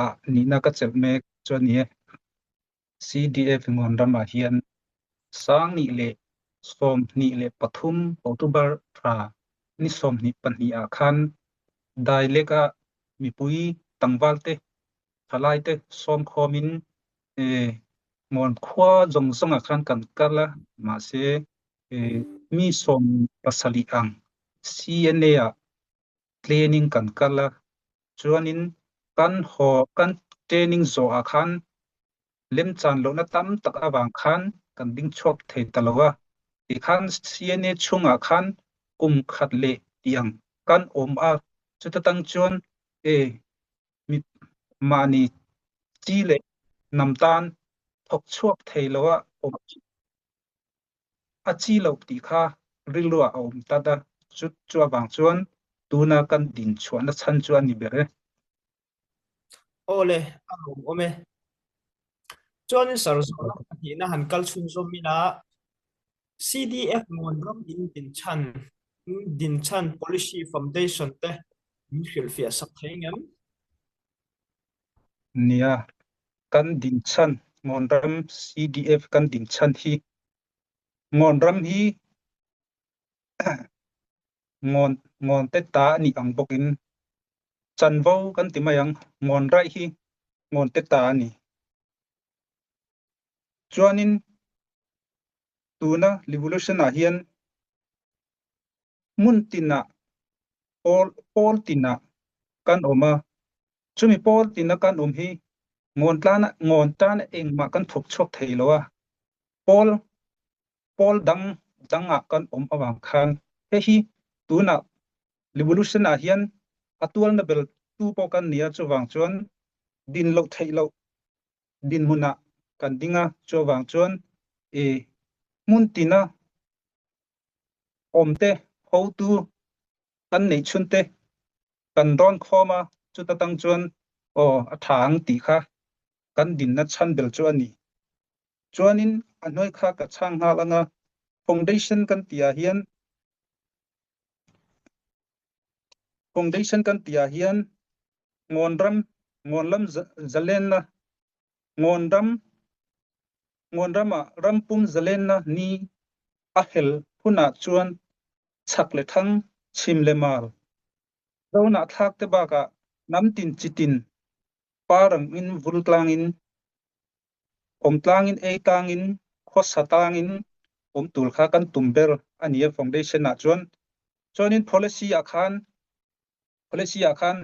Ah nihna ka chelh mek chu a ni e. CDF Ngawnram ah hian 2023 October thla ni 22 ah khan Dailek ah mipui tlangval te thalai te sawmkhawm in Ngawn khua zawng zawng ah khan kan kal a mahse mi 17 ang CNA ah training kan kal a chuanin kan haw kan training zawh ah khan lemchan lohna tam tak avang khan kan ding chhuak thei ta lo a tikhan CNA chhungah khan kum khat leh tiang kan awm a chuta tang chuan e mi mahni chi leh hnam tan thawk chhuak thei lo a awm A chi loh tih kha rilru ah a awm tat a, chu chu avang chuan tuna kan din chhuahna chhan chu a ni ber e. Aw le, a lawm awm e. Chuanin Sarzawna pahnihna han kal chhunzawm ila, CDF Muanram in din chhan, din chhan Policy Foundation te min hrilhfiah sak thei ngem? Nia, kan din chhan Ngawnram CDF kan din chhan hi Ngawnram hi ngawn ngawn te ta a nih ang bawkin chanvo kan ti mai ang ngawn raih hi ngawn te ta a ni. Chuanin tuna revolution ah hian hmun tinah pawl pawl tinah kan awm a, chumi pawl tina kan awm hi ngawn tlana ngawn tan engmah kan thawk chhuak thei lo a, pawl pawl dang dangah kan awm avang khan hei hi tunah revolution ah hian a tualna bel tu pawh kan ni a, chuvang chuan din loh theih loh dinhmunah kan ding a, chuvang chuan i hmun tina awmte hotu kan neih chhunte kan rawn khawm a, chuta tang chuan aw a tha ang tih kha kan dinna chhan bel chu a ni. Chuanin a hnuai kha ka chhang nghal ang a, foundation kan tihah hian foundation kan tihah hian ngawn ram ngawn lam zalenna ngawn ram ngawn ramah rampum zalenna ni a hel hunah chuan chak le thang chhim le mal ronah thlak te bakah hnam tin chi tin pa rangin vul tlangin awm tlangin ei tlangin khawsa tlangin awm tur kha kan tum ber a ni a foundation ah chuan chuanin policy ah khan policy ah khan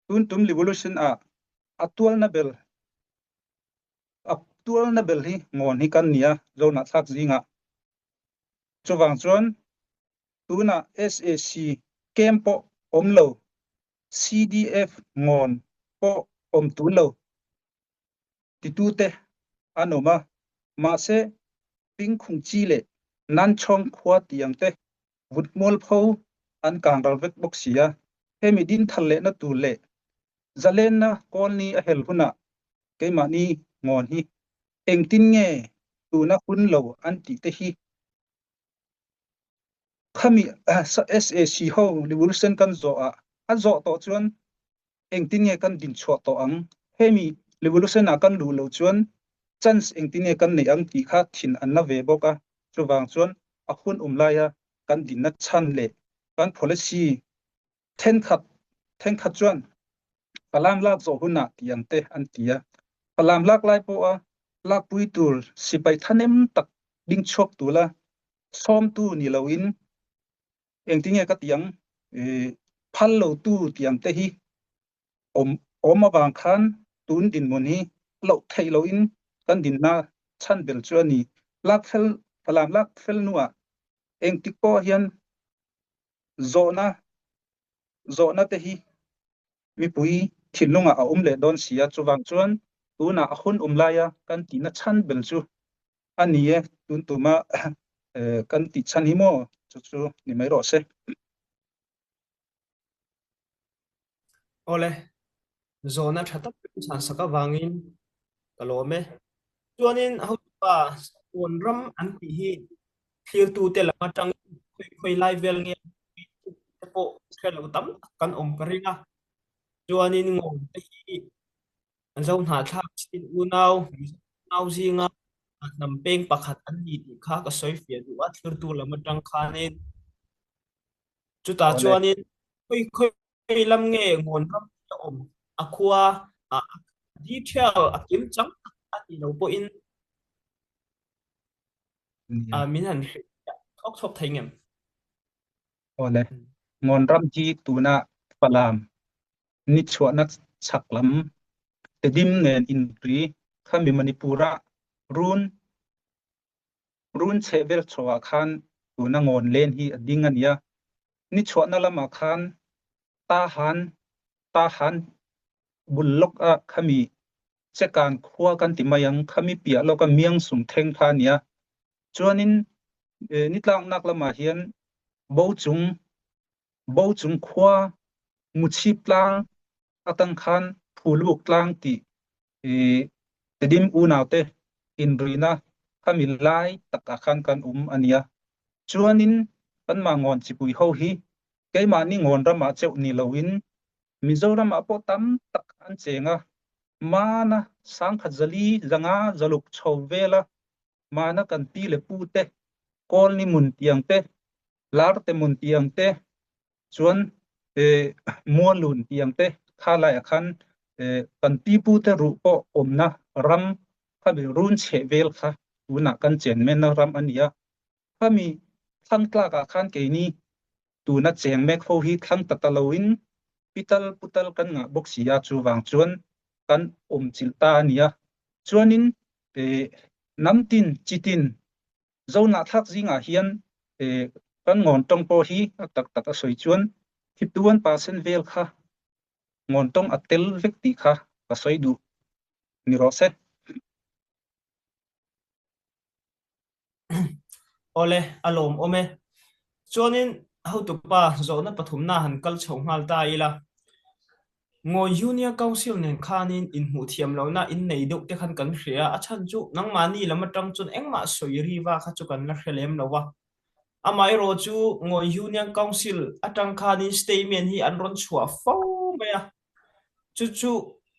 tun tum revolution ah a tualna ber a tualna ber hi ngawn hi kan ni a zonah thlak zingah chuvang chuan tunah SAC camp pawh awm lo CDF ngawn pawh awm tun lo titute an awm a, mahse Pingkhung chi leh Nanchawng khua tih ang te vut mualpho an kang ral vek bawk si a, hemi din thar lehna tur leh zalenna kawlni a hel hunah keimahni ngawn hi engtin nge tuna hun lo an tih te hi khami SAC ho revolution kan zawh ah a zawh tawh chuan engtin nge kan din chhuah tawh ang? Hemi revolution ah kan luh loh chuan chance engtin nge kan neih ang tih kha thin an la ve bawk a, chuvang chuan a hun um laia kan dinna chhan leh kan policy thenkhat thenkhat chuan Falam lak zawh hunah tih ang te an ti a, Falam lak lai pawha lakpui tur sipai thahnem tak ding chhuak tula sawmtu ni loin Engtin nge ka ti ang? Phal lo tu ti ang te hi awm awm avang khan tun dinhmun hi loh theih loin kan dinna chhan bel chu a ni. Lak fel Falam lak fel hnuah engtik pawh hian zawhna zawhna te hi mipui thinlungah a awm leh dawn si a, chuvang chuan tunah a hun awm laia kan tihna chhan bel chu a ni e, tun tuma kan tih chhan hi maw chu chu ni mai rawh se. Awle, zawhna tha tak min chhan sak avangin ka lawm e. Chuanin hotupa Kawn ram an tih hi thlirtute lam atangin khawi khawi lai vel nge te pawh hre lo tam tak kan awm ka ring a. Chuanin ngawn te hi. Zohnahthlak Chin unau, Mizo unau zingah hnam peng pakhat an ni tih kha ka sawi fiah duh a, thlirtu lam atang khanin. Chutah Awle. chuanin khawi khawi lam nge ngawn ram hi a awm, a khua a detail a kim chang tak a nih lo pawhin Nia. min han hrilh thawk thawk thei ngem? Awle. Ngawn ram hi tuna Falam ni chhuahna chhak lam Tedim nen inri khami Manipur-ah run run chhehvel chhoah khan tuna ngawn len hi a ding a nia. Ni chhuahna lamah khan Tahan Tahan bul lawk ah khami Chekan khua kan ti mai ang khami piah lawka Miang sum theng kha a nia. Chuanin nitlaknak lamah hian Bochung Bochung khua Muchhip tlang atang khan Phuluk tlang tih Tedim unaute inrina khami lai takah khan kan um a nia. Chuanin kanmah ngawn chipui ho hi keimahni ngawn ramah cheuh ni loin Mizoram ah pawh tam tak an cheng a, mana sangkhat zali zanga zaluk chho vela mana kan pi le pu te, Kawlni mun tiang te, Larte mun tiang te, chuan Mualun tiang te kha laiah khan kan pi pu te ruh pawh awmna ram khami run chheh vel kha tunah kan chen menna ram a ni a. Khami thlang tlakah khan keini tuna cheng mek ho hi thlang ta ta loin pital putal kan ngah bawk si a, chuvang chuan kan awm chilh ta a ni a. Chuanin hnam tin chi tin Zonahthlak zingah hian kan ngawn tawng pawh hi a tak tak a sawi chuan 51% vel kha ngawn tawng a tel vek tih kha ka sawi duh ni rawh se. Awle, a lawm awm e. Chuanin hotupa zawhna pathumna han kal chho nghal ta ila. Ngawi Junior Council nen khanin inhmuh thiam lohna in nei deuh te khan kan hria a, a chhan chu nangmahni lam atang chuan engmah sawi riva kha chu kan la hre lem lo a. Amaherawh chu Ngawi Union Council atang khanin statement hi an rawn chhuah fo mai a, chu chu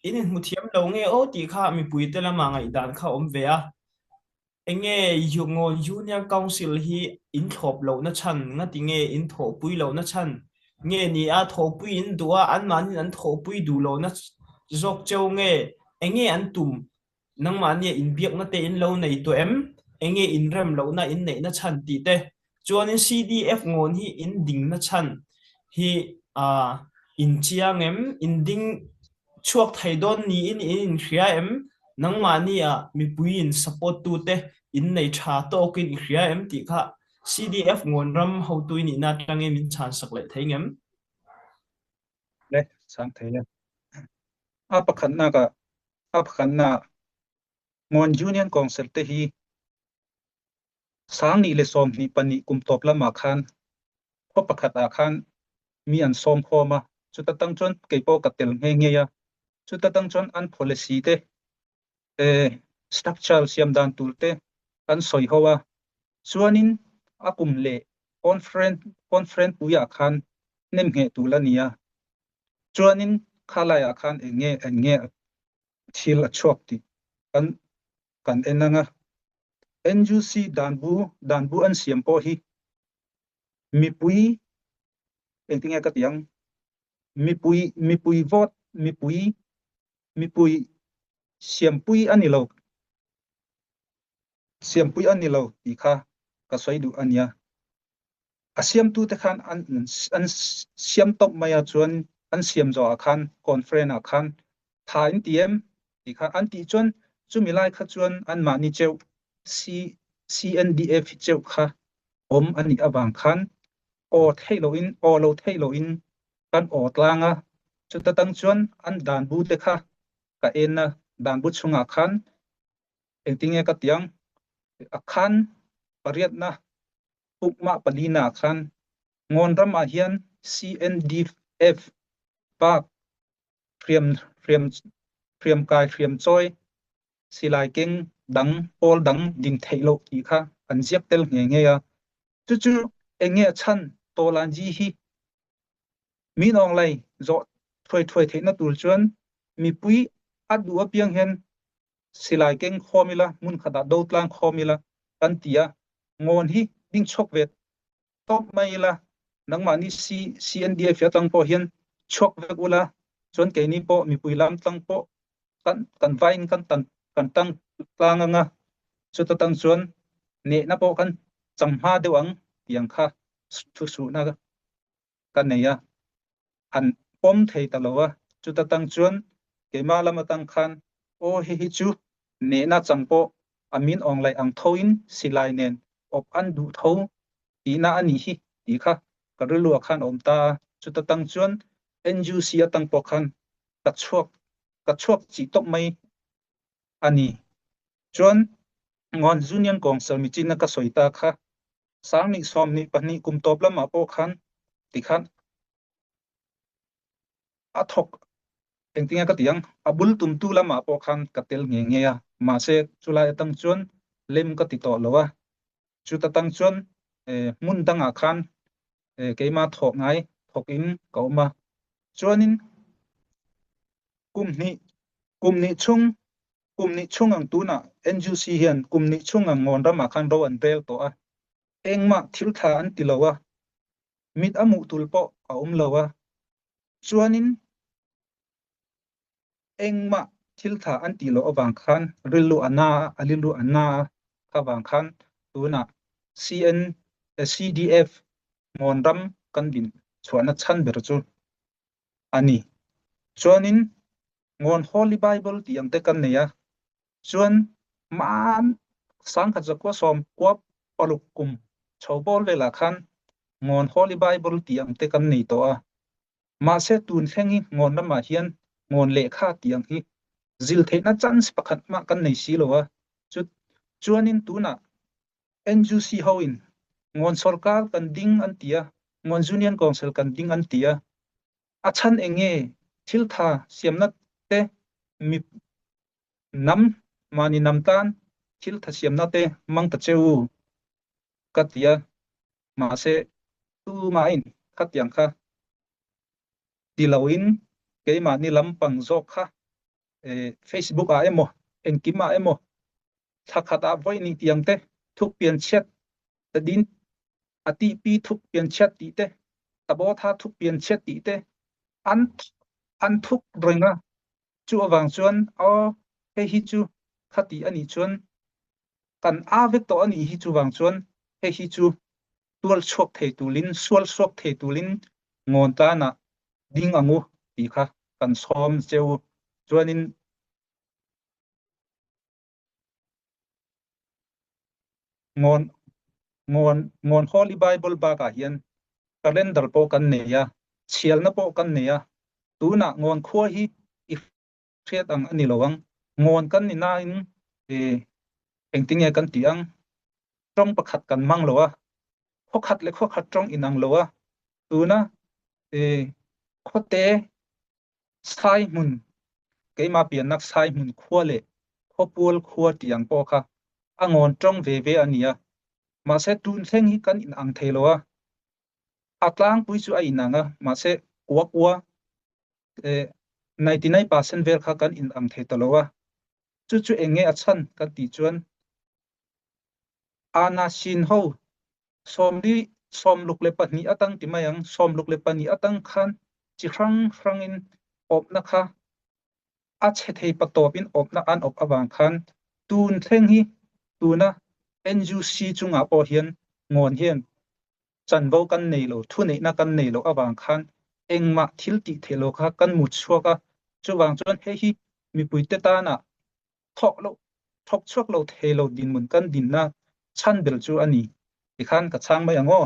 in inhmu thiam lo nge aw tih kha mipuite lama ngaihdan kha a awm ve a. Enge Yungon Union Council hi in thlawp lohna chhan, ngati nge in thawhpui lohna chhan? Nge ni a thawhpui in duh a, anmahniin an thawhpui duh lohna zawk cheu nge? Enge an tum? Nangmahnia inbiakna te in lo nei tawh em? Enge inrem lohna in neihna chhan tih te? Chuanin CDF ngawn hi in dingna chhan hi in chiang em? In ding chhuak thei dawn niin in inhria em? Nangmahni ah mipui in support tute in nei tha tawkin i hria em tih kha CDF ngawn ram hotu i nihna atangin min chhan sak leh thei ngem? Le, chhang thei e. A pakhatnak ah, a pakhatnak Ngawn Union Council te hi Sangni le 22 kum tawp lamah khan khaw pakhat ah khan mi an sawm khawm a, chuta tang chuan kei pawh ka tel nghe nghe a, chuta tang chuan an policy te eh structure siam dan tur te kan sawi ho a, chuanin a kum leh conference conference puiah khan nem ngheh tur a ni a, chuanin khalaiah khan eng nge eng nge thil a chhuak tih kan kan en ang a. NUC danbu danbu an siam pawh hi mipui engtinge ka ti ang mipui mipui vote mipui mipui siampui a ni lo siampui a ni lo tih kha ka sawi duh a nia. A siamtute khan an an siam tawp mai a chuan an siam zawhah khan conference ah khan tha in ti em tih kha an tih chuan chumi lai kha chuan anmahni cheuh C CNDF hi cheuh kha awm a nih avang khan aw theih loin aw lo theih loin kan aw tlang a chuta tang chuan an dan bu te kha ka en a dan bu chungah khan engtinge ka tiang a khan pariatna Pukmah palina khan Ngawn ram ah hin CNDF bak hriam hriam hriamkai hriamcawi silai keng dang pawl dang ding theih lo ti kha an ziak tel nghe nghe a. Cucu enge a chan tawlanzi hi min Aung Hlaing zawh thuai thuai theihna tur cun mipui A duh apiang hian silai keng khawm ila hmun khat ah do tlang khawm ila kan ti a. Ngawn hi ding chuak ve tawp mai ila nangmah nih C CNDF atang pawh hian chuak vek ula chuan keini pawh mipui lam tlang pawh kan kan vai in kan tan kan tang tlang anga chuta tang chuan nehna pawh kan chang hma deuh ang tiang kha thu suhna ka nei a, an pawm thei ta lo a, chuta tang chuan keimah lam atang khan aw hihi chu nehna chang pawh a min awng laih ang tho in silai nen awp an duh tho tihna a nih hi tih kha ka rilru ah khan a awm ta a, chuta tang chuan NUC atang pawh khan ka chhuak ka chhuak chih tawp mai a ni. Chuan Ngawn Union Council michina ka sawi ta kha Sangni 22 kum tawp lamah pawh khan tikhan a thawk engtinge ka ti ang a bul tumtu lamah pawh khan ka tel nghe nghe a mahse chulai atang chuan lem ka ti tawh lo a chuta tang chuan hmun dangah khan keima thawk ngai thawk in ka awm a chuanin kum hnih kum hnih chhung Kum hnih chhung ang tunah NUC hian kum hnih chhung ang ngawn ramah khan ro an rel tawh a, engmah thil tha an ti lo a, mit a muh tul pawh a awm lo a, chuanin engmah thil tha an tih loh avang khan rilru a na a, a rilru a na a, kha vang khan tunah CN CDF ngawn ram kan din chhuahna chhan ber chu a ni. Chuanin Ngawn Holy Bible tih ang te kan nei a, chuan man 1996 kum chho bawr velah khan Ngawn Holy Bible tih ang te kan nei tawh a. Mahse tun thleng hi ngawn lamah hian ngawn lehkha tih ang hi zil theihna chance pakhat mah kan nei si lo a. Chu chuanin tunah NUC hoin ngawn sorkar kan ding an ti a, ngawn Union Council kan ding an ti a. A chhan eng nge thil tha siamna te mi nam mahni nam tan thil tha siamna te hmang ta che u ka ti a, mahse tumahin khatiang kha ti loin keimahni lampang zawk kha Facebook ah emaw engkim ah emaw thla khat ah vawi ni tiang te thuk pian chhiat ta din a tih pi thuk pian chiat tih te tabawtha thuk pian chiat tih te an an thuk reng a chu awang chuan aw hei hi chu khati ani chuan kan a vek tawh ani hi chuwang chuan hei hi chu tual chuak thei tulin sual suak thei tulin ngawn tana ding angu ti kha kan sawm cheu chuanin Ngawn ngawn ngawn Holy Bible bakah hian calendar pawh kan nei a, chhialna pawh kan nei a. Tunah ngawn khua hi i hriat ang a ni lo ang. Ngawn kan ni nain engtinge kan tih ang? Tawng pakhat kan hmang lo a, khaw khat leh khaw khat tawng inang lo a. Tuna khawte Sai hmun, keimah piannak sai hmun khua leh khawpual khua tih ang pawh kha a ngawn tawng ve ve a ni a. Mahse tun thleng hi kan inang thei lo a, a tlangpui chu a inang a, mahse kua kua 99% vel kha kan inang thei ta lo a. Chu chu eng nge a chhan kan tih chuan Ana sin ho 24 atang ti mai ang, 62 atang khan chi hrang hrangin awpna kha a chhe thei patawpin awpna an awp awang khan tun thleng hi tuna NUC chungah pawh hian ngawn hian chanvo kan nei lo, thu neihna kan nei lo awang khan engmah thil tih theih lo kha kan mut chhuak a. Chuvang chuan hei hi mipuite tana thawk lo thawk chhuak lo thei lo dinhmun kan dinna chhan ber chu a ni. Tikhan ka chhang mai ang aw.